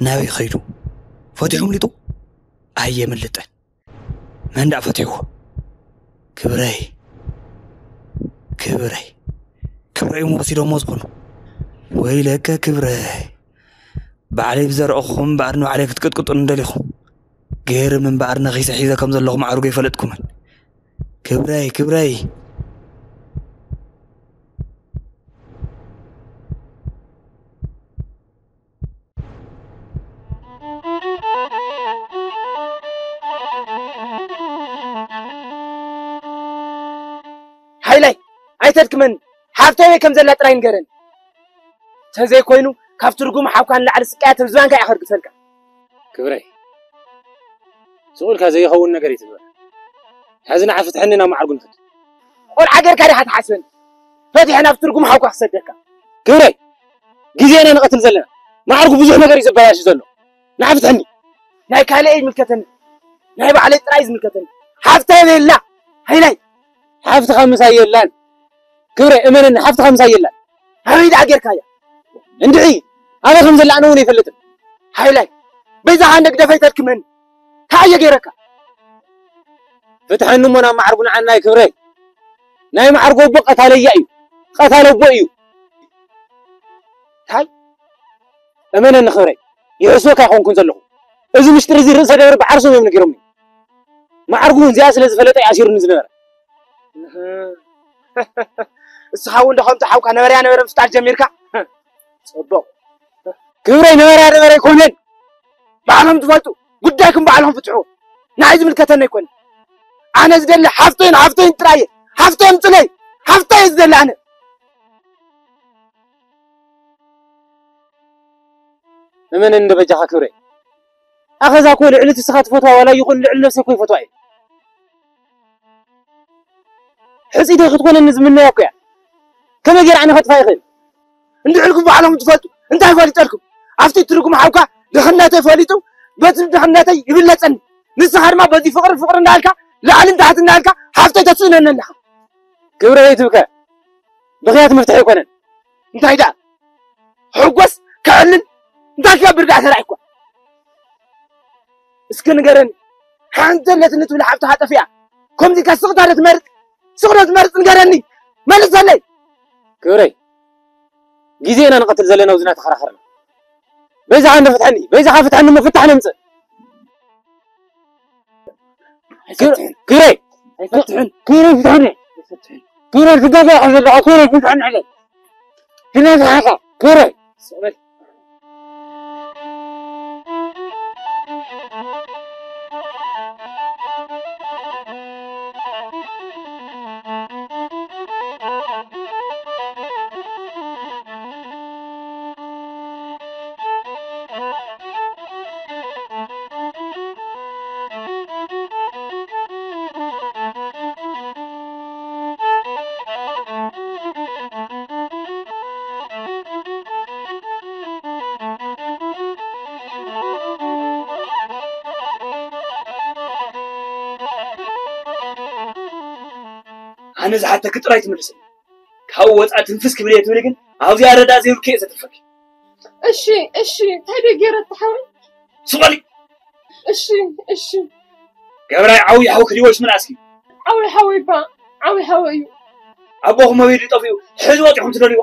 ናበይ ኸይዱ? ፈቲሑ ኣምሊጡ? ኣየምልጥን። መን ደኣ ፈቲሕዎ? ክብረይ፣ ክብረይ፣ ክብረይ እሞ ወሲዶሞ ዝኾኑ። ወይለከ ክብረይ፣ ባዕለይ ብዘርአኹም እምበኣር ንባዕለይ ክትቅጥቅጡኒ ደሊኹም። ገይርም እምበኣር ነኺሰ ሒዘ ከም ዘለኹ ማዕርጉ ኣይፈለጥኩምን። ክብረይ፣ ክብረይ። ሓይላይ፣ ኣይተድክመኒ። ሓፍተይ ኣበይ ከም ዘላ ጥራይ ንገረኒ። ተዘይኮይኑ፣ ካብ ትርጉም ሓውካ ንላዕሊ ስቃያት ኣብ ዝባንካ እየ ከርግፈልካ። ክብረይ፣ ስቕ ኢልካ ዘይኸውን ነገር ይትግበር። ሕዚ ንዓ ፍትሐኒ ናብ መዓርጉ ንኽድ። ቆልዓ ጌርካ ዲኻ ትሓስበኒ? ፈቲሐ ናብ ትርጉም ሓውካ ክሰደካ። ክብረይ፣ ግዜ ኢና ንቐትል ዘለና። መዓርጉ ብዙሕ ነገር እዩ ዘበላሽ ዘሎ። ንዓ ፍትሐኒ። ናይ ካልእ ይምልከተኒ። ናይ ባዕለይ ጥራይ ዝምልከተኒ። ሓፍተይ ኣበይ ኣላ? ሃይላይ። ሓፍትኻ ምሳይ የላን። ክብረይ፣ እመነኒ፣ ሓፍትኻ ምሳይ የላን። ኣበይ ደኣ ጌርካያ? እንድዒ፣ ኣበይ ከም ዘላ ኣነ እውን ኣይፈልጥን። ሃይላይ፣ በይዛኻ እንደ ግደፈይ ተድክመኒ። እንታይ እየ ገይረካ? ፍትሐኒ እሞ ናብ መዓርጉ ንዓናይ ክብረይ። ናይ መዓርጉ ኣቦ ቀታለያ እዩ። ቀታሊ ኣቦ እዩ። እንታይ? እመነኒ ክብረይ፣ ይሕስወካ ኣይኮንኩን ዘለኹ። እዚ ምሽጥር እዚ ርእሰ ደብር ብዓርሶም እዮም ነጊሮምኒ። መዓርጉ እውን እዚኣ ስለ ዝፈለጠ እዩ ኣሲሩኒ ዝነበረ። እህ። እስኻ እውን ዶ ከምቲ ሓውካ ነበረያ ነበረ ምፍጣር ጀሚርካ? ጽቡቕ። ክብረይ ነበረያ ነበረ ኣይኮነን። ባዕሎም ትፈልጡ፣ ጉዳይኩም ባዕልኹም ፍትሑ። ንዓይ ዝምልከተኒ ኣይኮነን። ኣነ ዝደሊ ሓፍተይን ሓፍተይን ጥራይ እየ። ሓፍተይ ኣምጽለይ። ሓፍተይ እየ ዝደሊ ኣነ። እመነኒ እንዶ በጃኻ ክብረይ። ኣኸዛ እኮ ልዕሊ እቲ ንስኻ ትፈትዋ ዋላ ይኹን ልዕሊ ነብሰይ እኮ ይፈትዋ እየ። ሕጽይተይ ክትኮነኒ ዝምነያ እኮ እያ። ከመይ ገይረ ኣነ ከጥፋ ይኽእል? እንድዕልኩም ባዕልኹም ትፈልጡ። እንታይ ፈሊጠልኩም? ኣብቲ ትርጉም ሓውካ ድኽነተይ ፈሊጡ በቲ ድኽነተይ ይብለጸኒ። ንስኻ ድማ በዚ ፍቕሪ ፍቕሪ እንዳልካ ላዕልን ታሕትን እንዳልካ ሓፍተይ ተስእነኒ ኣለኻ። ክብረይ ኣይትብከ። ብኽያት መፍትሒ ኣይኮነን። እንታይ ደኣ? ሕጎስ ከዕልል እንታይ ክገብር ደኣ ተራእይኳ? እስኪ ንገረኒ። ሓንቲ ኣለትኒ ትብል ሓፍትኻ ጠፊኣ። ከምዚ ኢልካ ስቕ ዶ ትመርጽ? ስቕ ዶ ትመርጽ ንገረኒ። መልሰለይ። ክብረይ፣ ግዜ ኢና ንቐትል ዘለና ኣብዚ እናተኸራኸርና። በይዛኻ እንዶ ፍትሐኒ። በይዛኻ ፍትሐኒ እሞ ፍታሕ ነምጽእ። ኣይፈትሕን። ክብረይ! ኣይፈትሕን። ክብረይ ፍትሐኒ። ኣይፈትሕን። ክብረይ ፍታሕ ኢኻ ዘለኻ። ክብረይ ፍትሐኒ። ክብረይ ፍትሐኒ። ክብረይ! ስቕ በል። ኣነ ዝሓተኪ ጥራይ ትምልስኒ። ካብኡ ወፃእ ትንፍስ ክብል እየ ትብሊ ግን ኣብዚኣ ረዳ ዘይብልኪ እየ ዘትርፈኪ። እሺ፣ እሺ፣ እንታይ ደይ ገይረ ተሓወይ? ስቆሊ። እሺ፣ እሺ። ገብራይ ዓብዪ ሓውኪ ድዩ ወይስ ምንኣስኪ? ዓብዪ ሓወይ እባ፣ ዓብዪ ሓወይ እዩ። ኣቦኹም ኣበይ ድዩ ጠፊኡ? ሕዚ ወፂኹም ትደልይዎ?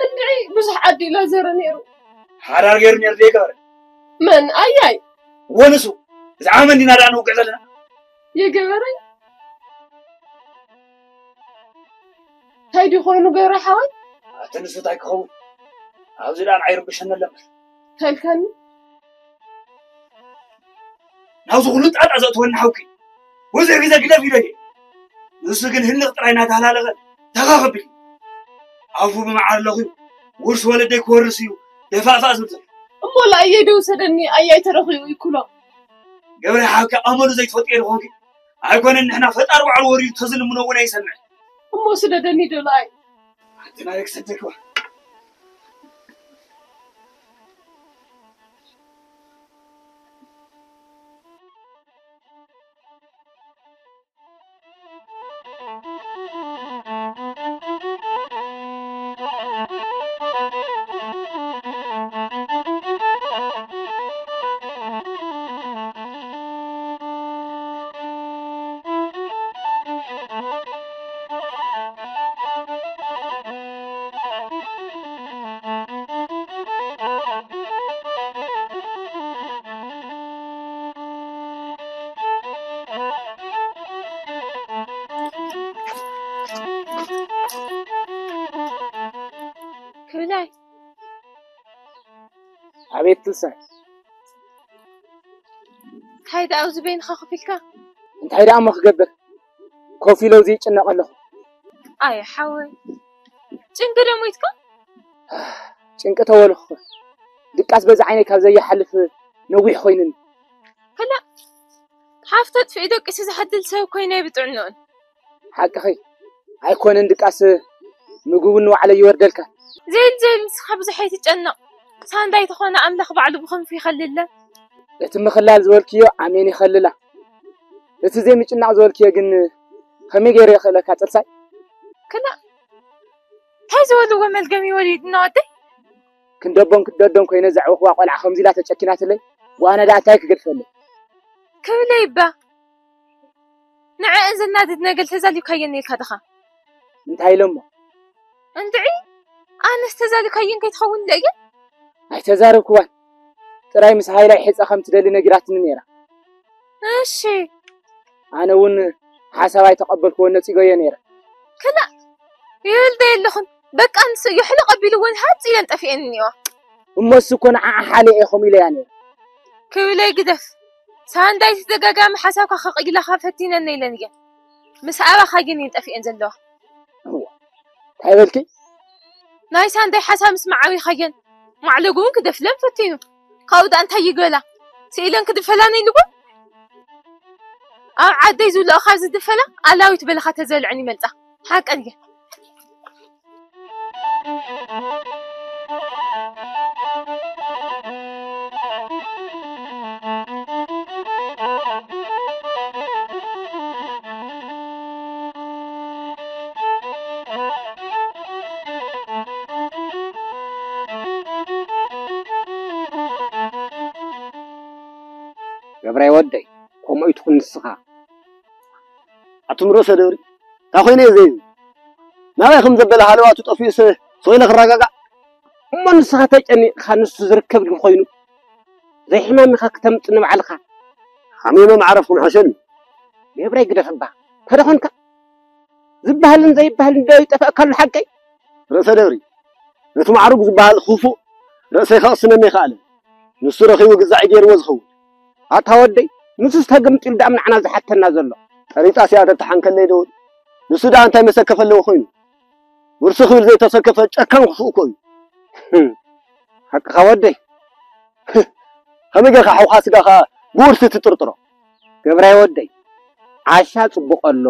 እንድዒ ብዙሕ ዓዲ ኢላ ዘረ ነይሩ። ሓዳር ገይሩ ነይሩ ዘይገበረ? መን? ኣያይ። ወንሱ? ብዛዕባ መን ዲና ደኣ ንውግዕ ዘለና? የገበረይ። እንታይ ድዩ ኮይኑ ገብረ ሓወይ? ኣቲ ንሱ እንታይ ክኸውን? ኣብዚ ደኣ ንዓይ ይርብሸኒ ኣሎ እምበር። እንታይ ኢልካኒ? ናብዚ ኩሉ ጣጣ ዘእትወኒ ሓውኪ ብዙሕ ግዜ ግደፍ ኢለየ። ንሱ ግን ህልኽ ጥራይ እናተሃላለኸ ተኻ ከብል ኣፉ ብመዓር ኣለኺ ውርሲ ወለደይ ክወርስ እዩ ደፋእፋእ ዝብል ዘሎ። እሞ ለኣየይ ዶ ውሰደኒ ኣያይ ተረኺቡ ይኩሎ። ገብረ ሓውኪ ኣመሉ ዘይትፈልጥዮ ዶ ኾንኪ? ኣይኮነን ንሕና ፈጣሪ ባዕሉ ወሪዱ ተዝልምኖ እውን ኣይሰምዕን። እሞ ስደደኒ ዶ ለኣይ? ኣቲ ናበይ ክሰደኪ? ክብላይ። ኣቤት ትንሳኤ። እንታይ ደኣ ኣብዚ በይንኻ ኮፍ ኢልካ? እንታይ ደኣ እሞ ክገብር? ኮፍ ኢለ ኣብዚ ይጭነቕ ኣለኹ። ኣየ ሓወይ፣ ጭንቂ ዶ ሞይትካ? ጭንቂ ተወልኹ። ድቃስ በዚ ዓይነይ ካብ ዘይሓልፍ ነዊሕ ኮይኑኒ። ከላ፣ ሓፍ ተጥፍኢ ደቂሱ ዝሓድል ሰብ ኮይነ ብጥዕንኡን። ሓቅኺ። ኣይኮነን ድቃስ ምግቡ ንባዕለይ ይወርደልካ። ዘይል ዘይል ንስኻ ብዙሕ ኣይትጨነቕ። ሳንዳይ ተኾነ ኣምላኽ ባዕሉ ብኽንፉ ይኸልለን። እቲ ምኽላል ዝበልክዮ ኣሜን ይኸልላ። እቲ ዘይምጭናቕ ዝበልክዮ ግን ከመይ ገይሩ የኽእለካ ጥርሳይ? ክላ እንታይ ዝበልዎ መልገም ይወሊድና ወደይ? ክንደቦን ክደዶን ኮይነ ዘዕበኽዋ ቆልዓ ከምዚ ኢላ ተጨኪናትለይ። ዋነ ደኣ እንታይ ክገድፈለይ? ክብለይ እባ። ንዐ እዘን ናድድ ነገል ተዛሊብካየን ኢልካ ድኻ? እንታይ ኢለ እሞ? እንድዒ ኣነስ ተዛሊብካየን ከይትኸውን ኢለ እየ። ኣይተዛረብክዋን። ጥራይ ምስ ሃይላይ ሕጸ ከም ትደሊ ነጊራትኒ ነይራ። እሺ። ኣነ እውን ሓሳብ ኣይተቐበልክዎን ነጺጎዮ ነይረ። ክላእ ይብል ዶ የለኹን? በቃ ንሱ እዩ ሕልቕ ኣቢልወን ሃጽ ኢለን ጠፊኤን እኒኦ። እሞ እሱ እኮ ንዓኣ ሓልየ እየ ከምኡ ኢለያ ነይረ። ክብለይ ግደፍ። ሳንዳይ ተደጋጋሚ ሓሳብካ ከቕይላኻ ፈቲነን ኢለን እየን። ምስ ኣባኻ ግን እየን ጠፊኤን ዘለዋ። እዋ፣ እንታይ በልኪ? ናይ ሳንዳይ ሓሳብ ምስ መዓቢኻየን ማዕለጉ እውን ክደፍለን ፈቲኑ። ካብኡ ደኣ እንታይ ይግበላ? ስኢለን ክድፈላን ኢልወን? ኣብ ዓደይ ዝብልኦ ካብ ዝድፈላ ኣላዊት በለኻ ተዘልዐን ይመልጻ። ሓቀን እየ። ገብራይ ወደይ፣ ከምኡ ኣይትኹን ንስኻ። ኣቱም ርእሰ ደብሪ፣ እንታይ ኮይነ እየ ዘይብል? ናበይ ከም ዘበለ ሃለዋቱ ጠፊኡ ሰ-፣ ስቕ ኢለ ክረጋጋዕ? እሞ ንስኻ ተጨኒቕካ ንሱ ዝርከብ ድዩ ኮይኑ? ዘይሕማምኻ ክተምጽእ ንባዕልኻ። ሓሚመ ምዓረፍኩ ምሓሸኒ። ገብራይ ግደፍ እባ፣ ተደኾንካ? ዝበሃልን ዘይበሃልን ዶ ይጠፍኣካ ኣሎ ሓቀይ? ርእሰ ደብሪ፣ ነቲ ማዕርጉ ዝበሃል ክፉእ ርእሰይ ከቕስነኒ ኣይከኣለን። ንሱ ረኺቡ ግዛዒ ገይርዎ ዝኸውን። ኣታ ወደይ፣ ንሱስ ተገምጢሉ ደኣ ንዓና ዝሓተና ዘሎ። ጠሪጣስ እያ ተተሓንከለይ ዶ? ንሱ ደኣ እንታይ መሰከፈ ኣለዎ ኮይኑ? ውርሲ ክብል ዘይተሰከፈ ጨካን ክፉእ እኮ እዩ። ህም፣ ሓቅኻ ወደይ። ከመይ ጌርካ ሓውኻ ስጋኻ ብውርሲ ትጥርጥሮ? ገብራይ ወደይ፣ ዓሻ ጽቡቕ ኣሎ፣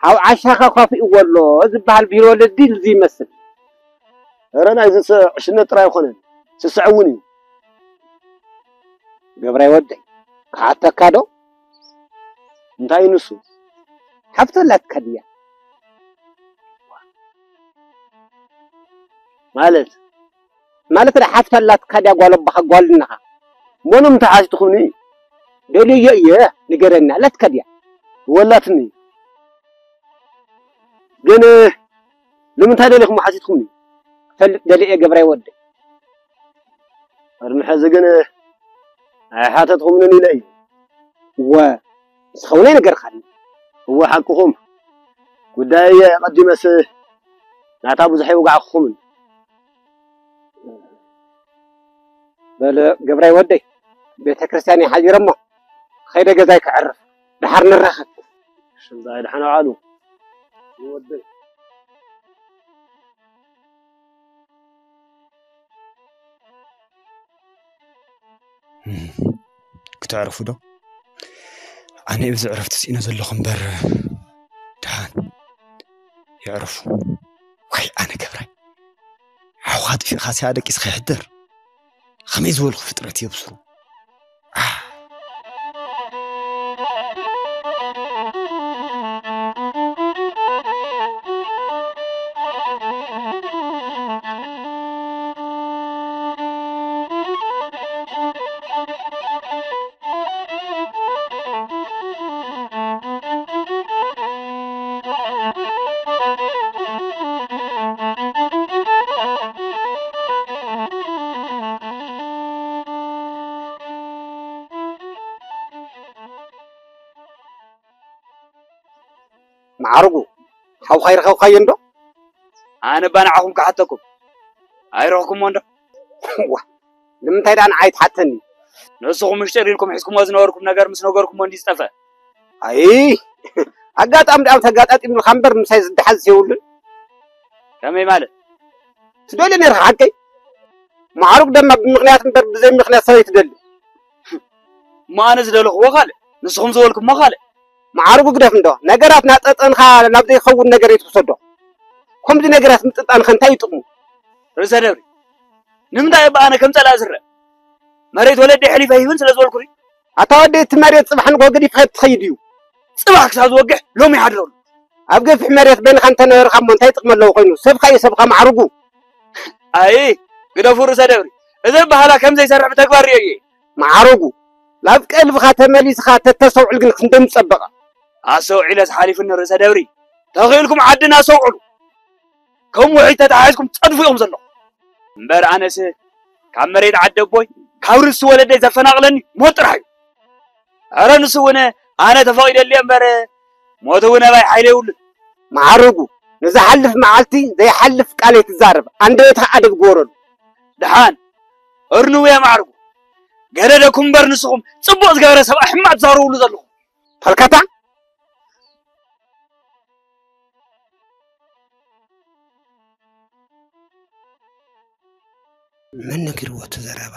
ኣብ ዓሻኻ ካፊእዎ ኣሎ ዝበሃል ብሂል ወለዲ እዚ ይመስል። ኧረ ናይዚ ሰ-፣ ዕሽነት ጥራይ ኣይኮነን፣ ስስዐ እውን እዩ። ገብራይ ወደይ፣ ክሓተካ ዶ? እንታይ ንሱ? ሓፍቶ ኣላትካ ድያ? ማለት? ማለት ደኣ ሓፍታ ኣላትካ ድያ ጓል ኣቦኻ ጓል እናኻ? መኖም ተሓቲትኹምኒ? ደልየ እየ ንገረኒ፣ ኣላትካ ድያ? ወላትኒ። ግን ንምንታይ ደሊኹም ሓቲትኩምኒ? ክፈልጥ ደልየ ገብራይ ወደይ። ቅድሚ ሕዚ ግን ኣይሓተትኩምንን ኢለ እየ። እወ፣ ንስኻ እውን ኣይነገርካኒ። እወ፣ ሓቅኹም። ጉዳየይ ኣቐዲመስ ናታ ብዙሕ ኣይወጋዕኩኹምን። በል ገብራይ ወደይ፣ ቤተ ክርስቲያን ይሓዚረ እሞ ኸይደ ገዛይ ክዕርፍ፣ ደሓር ንራኸብ። ሽምዛ ደሓን ኣውዓሉ። ወደይ። እም፣ ክተዕርፉ ዶ? ኣነ ኣብዚ ዕረፍቲ ስኢነ ዘለኹ እምበር፣ ደሓን የዕርፉ። ወይ ኣነ ገብራይ፣ ሓውኻ ኣጥፊእኻስ ደቂስኻ ይሕደር። ከመይ ዝበልኩ ፍጥረት እየ ብስሩ። ኣህ። መዓርጉ፣ ሓውኻ ይረኸብካዮ እንዶ? ኣነ እባ ንዓኹም ክሓተኩም፣ ኣይረኽኩሞ እንዶ? ዋ፣ ንምንታይ ደኣ ንዓይ ትሓተኒ? ንስኹም ምሽጢር ኢልኩም ሒዝኩሞ ዝነበርኩም ነገር ምስ ነገርኩሞ እንዲ ዝጠፍአ። ኣይ፣ ኣጋጣሚ ደኣ ተጋጣጢሙልካ እምበር ምሳይ ዝደሓዝ የብሉን። ከመይ ማለት? ትደልዮ ነይርካ ሓቀይ? መዓርጉ ደማ ብምኽንያት እምበር ብዘይ ምኽንያት ሰበይ ትደሊ? እሞ ኣነ ዝደለኽዎ ካልእ፣ ንስኹም ዝበልኩሞ ካልእ። መዓርጉ ግደፍ እንዶ፣ ነገራት ናጠጠንካ ናብ ዘይኸውን ነገር ኣይትውሰዶ። ከምዚ ነገራት ምጥጣንካ እንታይ እዩ ጥቕሙ? ርእሰ ደብሪ፣ ንምንታይ እባ ኣነ ከም ጸላኢ ዝረአ? መሬት ወለዲ ኣሕሊፈ ሂብን ስለ ዝበልኩ ድዩ? ኣታ ወዲ፣ እቲ መሬት ጽባሕ ንግሆ ገዲፍካ ትኸይድ እዩ። ጽባሕ ክሳብ ዝወግሕ ሎሚ ይሓድረሉ። ኣብ ገፊሕ መሬት በይንኻ እንተነበርካ እሞ እንታይ ጥቕሚ ኣለዎ ኮይኑ? ሰብካ እዩ ሰብካ መዓርጉ። ኣይ፣ ግደፉ ርእሰ ደብሪ። እዚ ኣበሃህላ ከም ዘይሰርሕ ብተግባር ርእየ እየ። መዓርጉ፣ ናብ ቀልብኻ ተመሊስኻ ተተስተውዕል ግን ክንደይ ምጸበቐ። ኣስተውዒለስ ሓሊፉኒ ርእሰ ደብሪ። ተኽኢልኩም ዓድና ኣስተውዕሉ። ከም ውሒድ ተተሓሒዝኩም ጸድፉ እዮም ዘለኹም። እምበር ኣነስ ካብ መሬት ዓዲ ኣቦይ፣ ካብ ርስቲ ወለደይ ዘፈናቕለኒ ሞት ጥራሕ እዩ። ኧረ ንሱ እውን ኣነ ተፈቒደሉ እየ እምበር፣ ሞት እውን ኣባይ ሓይሊ የብሉን። መዓርጉ፣ ንዝሓልፍ መዓልቲ ዘይሓልፍ ቃል ኣይትዛረብ። ኣንደበትኻ ኣደብ ግበረሉ። ደሓን፣ እርንውያ መዓርጉ። ገደደኩም እምበር ንስኹም ጽቡቕ ዝገበረ ሰብኣይ ሕማቕ ትዛረብሉ ዘለኹም። ፈልካታ? መን ነጊርዎ እቲ ዘረባ?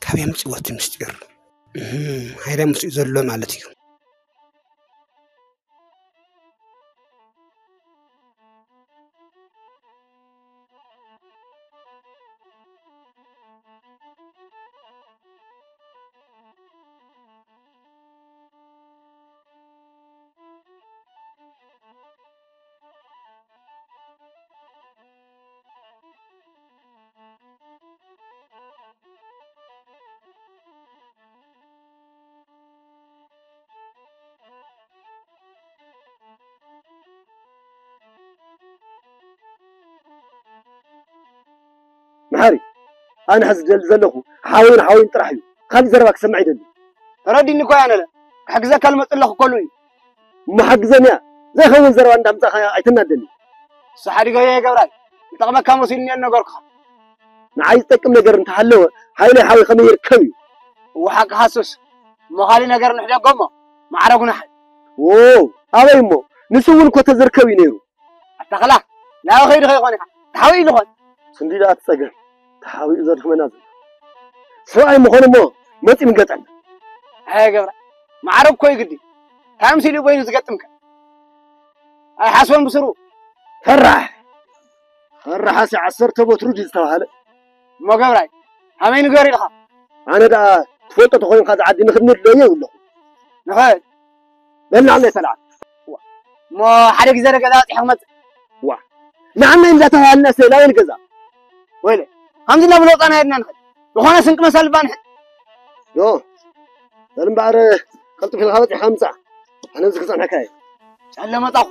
ካበይ ኣምጺእዎ እቲ ምስጢር? እህም፣ ሃይለ ምስኡ ዘሎ ማለት እዩ። መሓሪ፣ ኣነ ሕዚ ዝደሊ ዘለኹ ሓወይን ሓወይን ጥራሕ እዩ። ካልእ ዘረባ ክሰምዕ ኣይደልን። ተረዲኒ እኮ እያ ነለ። ክሕግዘካ ልመጽእ ኣለኹ እኮ ኢሉ እዩ። እሞ ሓግዘኒ እያ። ዘይኸውን ዘረባ እንዳምጻእኻ ኣይተናደኒ። እሱ ሓዲገዮ ይገብራይ። ዝጠቕመካ መሲሉኒ እየ ዝነገርኩኻ። ንዓይ ዝጠቅም ነገር እንተሃለወ፣ ሃይለ ሓወይ ከመይ ይርከብ እዩ? እወ ሓቅኻ እሱስ። እሞ ካልእ ነገር ንሕደጎ እሞ፣ ማዕረጉ ንሓይ። ዎ፣ ኣበይ እሞ? ንሱ እውን እኮ ተዝርከብ እዩ ነይሩ። ኣታ ኸላ፣ ናበይ ከይዱ ከይኾን ኢኻ? ተሓቢኡ ዝኾን? ክንዲ ደኣ እቲ ጸገም፣ ተሓቢኡ ዘድኽመና ዘሎ። ሰብኣይ ምኾነ እሞ መጺኡ ምገጠና። ኣየ ገብራ፣ ማዕረግ እኮ እዩ ግዲ። እንታይ መሲሉ በይኑ ዝገጥምካ? ኣይሓስቦን ብስሩ። ፈራሕ። ፈራሓሲ ዓሰርተ ቦትሩ ድዩ ዝተባህለ? እሞ ገብራይ፣ ከመይ ንገር ኢልካ? ኣነ ደኣ ትፈልጦ ተኾይንካ፣ እዚ ዓዲ ንኽድኒ ድለዮ የብለኹ። ንኽእል። በል ንዓለይ ሰላም። እሞ ሓደ ግዜ ንገዛ በጺሐ ክመጽእ። ዋ። ንዓናይ እንዳተባሃልና ሰላዊ ንገዛ። ወይለ፣ ከምዚ እናበለ ወፃና የድና ንኸድ። ዝኾነ ስንቂ መሳልባ ንሕድ። ዶ፣ በል እምበኣር፣ ቀልጥፍ ኢልካ በፂሕካ ምፃእ። ኣነ ኣብዚ ክፀንሐካ እየ። ሻለ መጣኹ።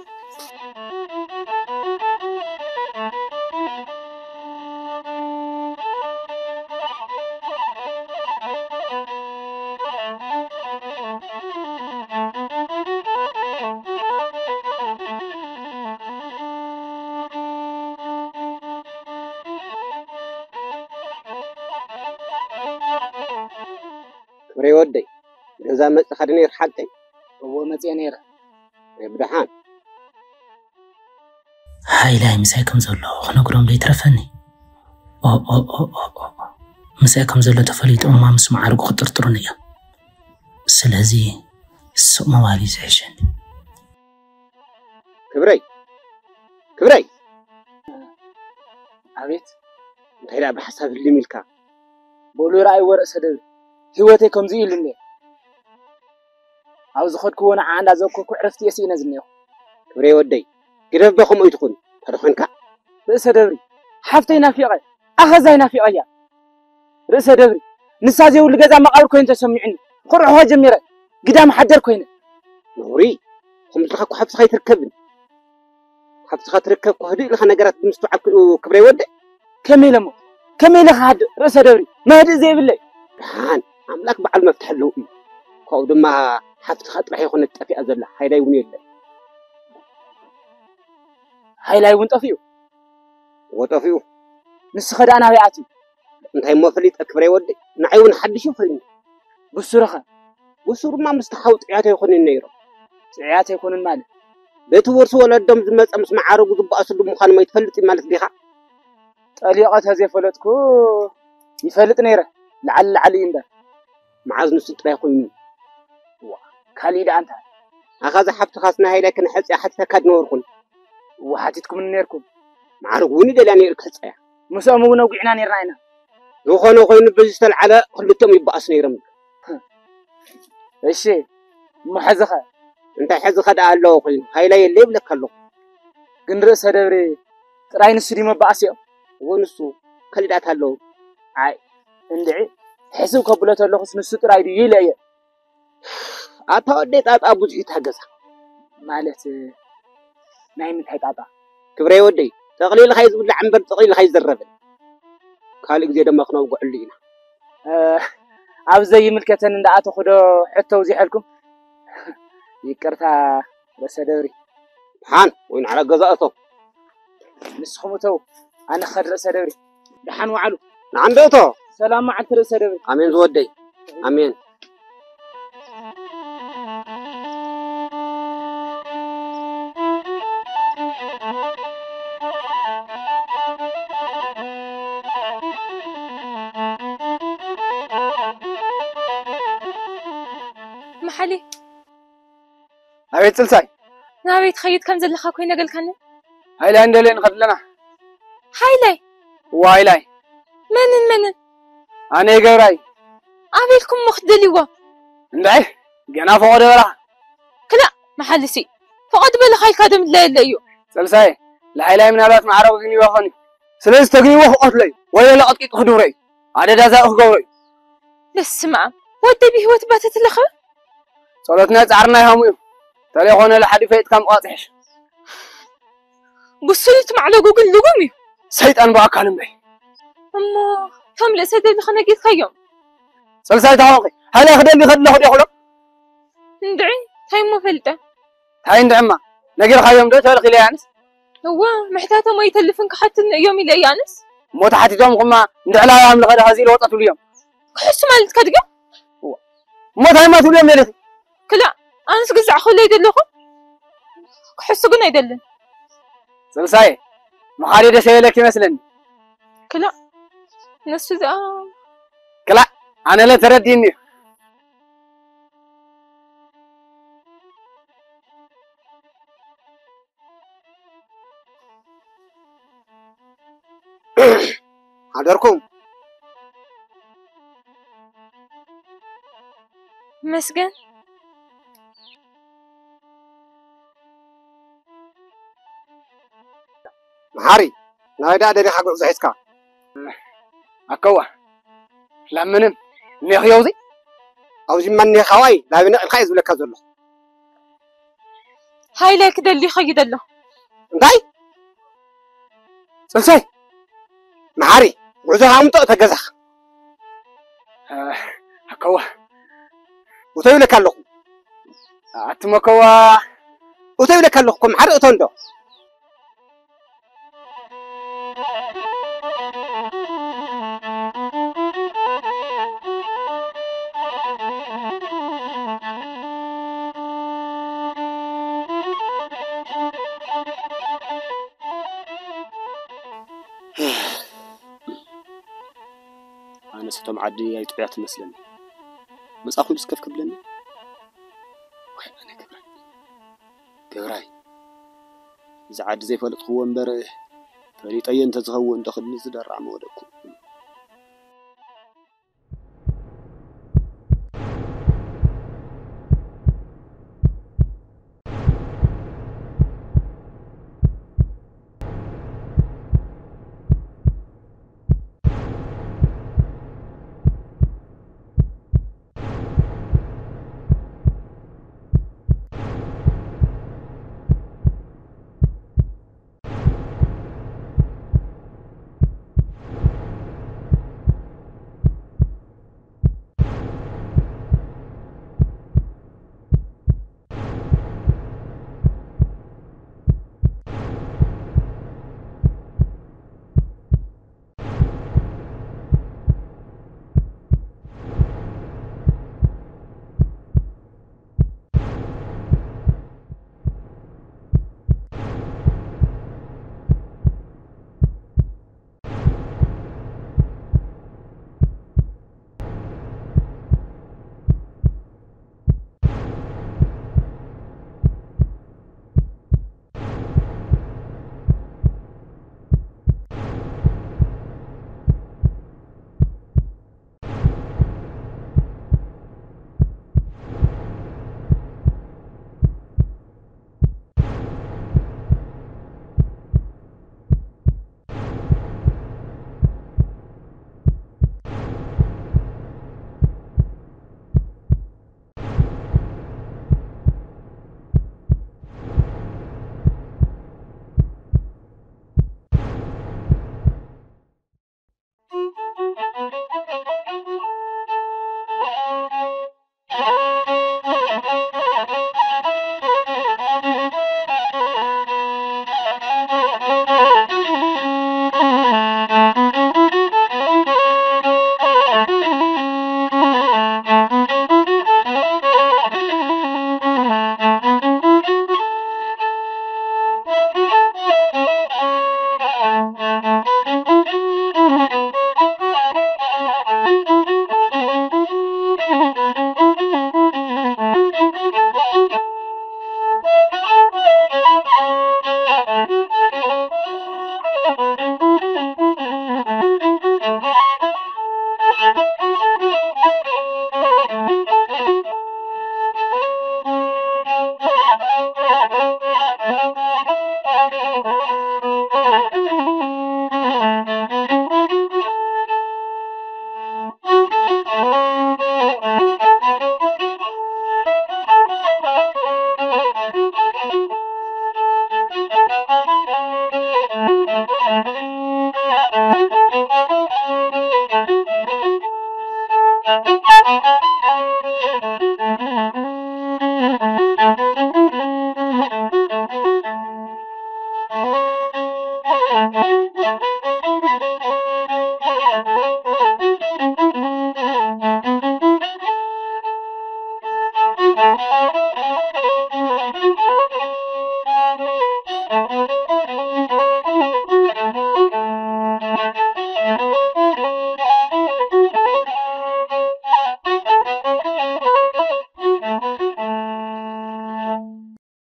ክብረይ ወደይ፣ ገዛ መጺኻ ዶ ነይር ሓቀይ? እዎ መጺኤ ነይረ። ብደሓን። ሓይላይ ምሳይ ከም ዘሎ ክነግሮም ዶ ይትረፈኒ? ኦ፣ ኦ፣ ኦ፣ ኦ፣ ኦ። ምሳይ ከም ዘሎ ተፈሊጡ እማ ምስ መዓርጉ ክጥርጥሩኒ እዮም። ስለዚ ስቕ ምባል እዩ ዝሕሸኒ። ክብረይ፣ ክብረይ! ኣቤት። እንታይ ደኣ ብሓሳብ ህልም ኢልካ? በሉ ርኣይዎ ርእሰ ደብሪ፣ ህይወተይ ከምዚ ኢሉ እኒኦ። ኣብ ዝኸድክዎ ንዓ እንዳዘከርኩ ዕረፍቲ እየ ስኢነ ዝኒኦኹ። ክብረይ ወደይ፣ ግደፍ ዶ ከምኡ ኣይትኹን፣ ተደኾንካ? ርእሰ ደብሪ፣ ሓፍተይ ናፊቐ፣ ኣኸዛይ ናፊቐያ። ርእሰ ደብሪ፣ ንሳ ዘይብሉ ገዛ መቓብር ኮይኑ ተሰሚዑኒ። ክርሕኾ ጀሚረ፣ ግዳም ሓደር ኮይነ። ነውሪ፣ ከምዚ ኢልካ እኮ ሓፍትኻ ኣይትርከብን። ሓፍትኻ ትርከብ እኮ ህድእ ኢልካ ነገራት ብምስትውዓል ክብረይ ወደይ። ከመይ ኢለ እሞ? ከመይ ኢለ ክሃድእ? ርእሰ ደብሪ፣ መህድእ ዘይብለይ። ደሓን፣ ኣምላክ በዓል መፍትሒ ኣለዎ እዩ። ካብኡ ድማ ሓፍትኻ ጥራሕ ይኾነት ጠፊኣ ዘላ፣ ሃይላይ እውን የለን። ሃይላይ እውን ጠፊኡ? እዎ ጠፊኡ። ንስኸ ደኣ ናበይ ኣትዩ? እንታይ እሞ ፈሊጠ ክብረይ ወደይ፣ ንዓይ እውን ሓድሽ እዩ ኮይኑ። ብሱርኸ? ብሱርማ ምስቲ ሓው ጥዑያት ኣይኮኑን ነይሮም። ጥዑያት ኣይኮኑን ማለት? በቲ ውርሲ ወለዶም ዝመጸ ምስ መዓረጉ ዝበኣስሉ ምዃኖም ኣይትፈልጥን ማለት ዲኻ? ጠሊቐ ተዘይፈለጥኩ ይፈልጥ ነይረ፣ ላዕሊ ላዕሊ እዩ እምበር። መዓዝ ንሱ ጥራይ ኮይኑ? ዋ፣ ካሊእ ደኣ እንታይ? ኣኻ እዛ ሓፍትኻስ ንሃይለ ክንሕጽያ ሓቲተካ ድነበርኩን? እወ፣ ሓቲትኩምኒ ነይርኩም። መዓርግ እውን ይደልያ ነይሩ ክሕጸያ። ምስኦም እውን ኣውጊዕና ነይርና ኢና። ዝኾነ ኮይኑ በዚ ዝተልዓለ ክልቲኦም ይበኣሱ ነይሮም። እሺ፣ እሞ ሕዚ ኸ? እንታይ ሕዚ ኸ ደኣ ኣለዎ ኮይኑ? ሃይለ የለ ይብለካ ኣለኹ። ግን ርእሰ ደብሪ ጥራይ ንሱ ድዩ መበኣሲኦም? እወ ንሱ፣ ከሊዳት ኣለዉ። ኣይ፣ እንድዒ፣ ሕስብ ከብሎ ተለኹስ ንሱ ጥራይ ድዩ ኢለ እየ። ኣታ ወደይ ጣጣ ብዙሕ እዩ እታ ገዛ። ማለት፣ ናይ ምንታይ ጣጣ? ክብረይ ወደይ፣ ጠቕሊልካ እዩ ዝብላዕ እምበር ጠቕሊልካ እዩ ዝዘረብን። ካልእ ግዜ ድማ ክነውግዐሉ ኢና። እ፣ ኣብ ዘይምልከተኒ እንዳኣተኹ ዶ ሕቶ ኣውዚሐልኩም? ይቅርታ ርእሰ ደብሪ። ደሓን ወይ ንዓላ ገዛ እቶ። ንስኹም እተው፣ ኣነ ክኸድ ርእሰ ደብሪ። ደሓን ወዓሉ። ንዓንዶ እቶ። ሰላም መዓልቲ ርእሰ ደብሪ። ኣሜን ዝወደይ። ኣሜን። መሓሊ። ኣቤት ጽልሳይ። ናበይ ትኸይድ ከም ዘለኻ እኮ ይነገልካኒ። ሃይላይ እንደልየ ንኸድ ኣለና። ሃይላይ? እዋ ሃይላይ። መንን መንን? ኣነ ገብራይ። ኣበይ ኢልኩም እሞ ክትደልይዎ? እንድዒ፣ ገና ፈቖዶ በላኻ። ክላእ፣ መሓልሲ። ፈቐድ በላኻ ኢልካ ዶ ምድላይ የለ እዩ? ጽልሳይ፣ ንሃይላይ ምናልባት መዓረጉ ግንይዎ ክኾን እዩ። ስለዚ ተግንይዎ ክቐትሎ እዩ። ወይ ለለ ቀጥቂጡ ክድብሮ እዩ። ኣደዳ ዛኡ ክገብሮ እዩ። በስመ ኣብ። ወደይ ብህይወት እባ ተትለኸ? ጸሎትና ጻዕርና ይሃሙ እዩ። ተለይኾነ ለሓዲ ፈይጥካ ምቕባጽ ይሕሽ። ብሱል እቲ ማዕለጉ ግን ልጉም እዩ። ሰይጣን ብኣካል እምበይ። እሞ እቶም ርእሰ ደብልኻ ነጊርካዮም? ጽልሳይ ተኾንኺ፣ ሃይለ ክደሊ ከድለኹ ዲኹ ዶ? እንድዒ፣ እንታይ እሞ ፈልጠ? እንታይ እንድዕማ፣ ነጊርካዮም ዶ ተልኺለ ያንስ? እወ፣ ምሕታቶም ኣይተልፍን ክሓትኒ እዮም ኢለ ያንስ። እሞ ተሓቲቶም ኹማ እንድዕላ ኣምልኸ ዶ ኸዚ ለወጠትሉ እዮም። ክሕሱ ማለትካ ድጋ? እወ። እሞ እንታይ እማ ትብልዮም ነይርኺ? ክላእ፣ ኣነስ ግዛዕ ክብሎ ኣይደለኹ። ክሕሱ ግን ኣይደልን። ጽልሳየ፣ ምኻደይ ደስ ኣይበለኪ ይመስለኒ። ክላእ፣ ንሱ ደኣ ክላእ፣ ኣነለ ተረዲእኒ እዩ። ሓደርኩም። መስገን። መሓሪ፣ ናበይ ደኣ ደሊኻ ጉዕዞ ሒዝካ? ኣከዋ፣ ላምንም ኔኽዮዚ፣ ኣብዚ ማን ኔኻዋይ፣ ላቢ ነቒልካ እየ ዝብለካ ዘለኹ። ሃይለ ክደሊ ይኸይድ ኣሎ። እንታይ? ጽንሰይ፣ መሓሪ፣ ጉዕዞኻ ኣምጦ እተ ገዛኻ። ኣከዋ፣ እቶ ይብለካ ኣለኹ። ኣቲ መከዋ። እቶ ይብለካ ኣለኹ እኮ፣ መሓሪ እቶ እንዶ። ኣነስ እቶም ዓዲ ኣይጥዑያት ትመስለኒ። መጻኹ ኢሉ ስከፍ ክብለኒ። ወይ ኣነ ገብራይ። ገብራይ። እዚ ዓዲ ዘይፈለጥክዎ እምበር፣ ፈሊጠዮ እንተዝኸውን፣ ዶ ክድኒ ዝደርዓ ምወደኩ።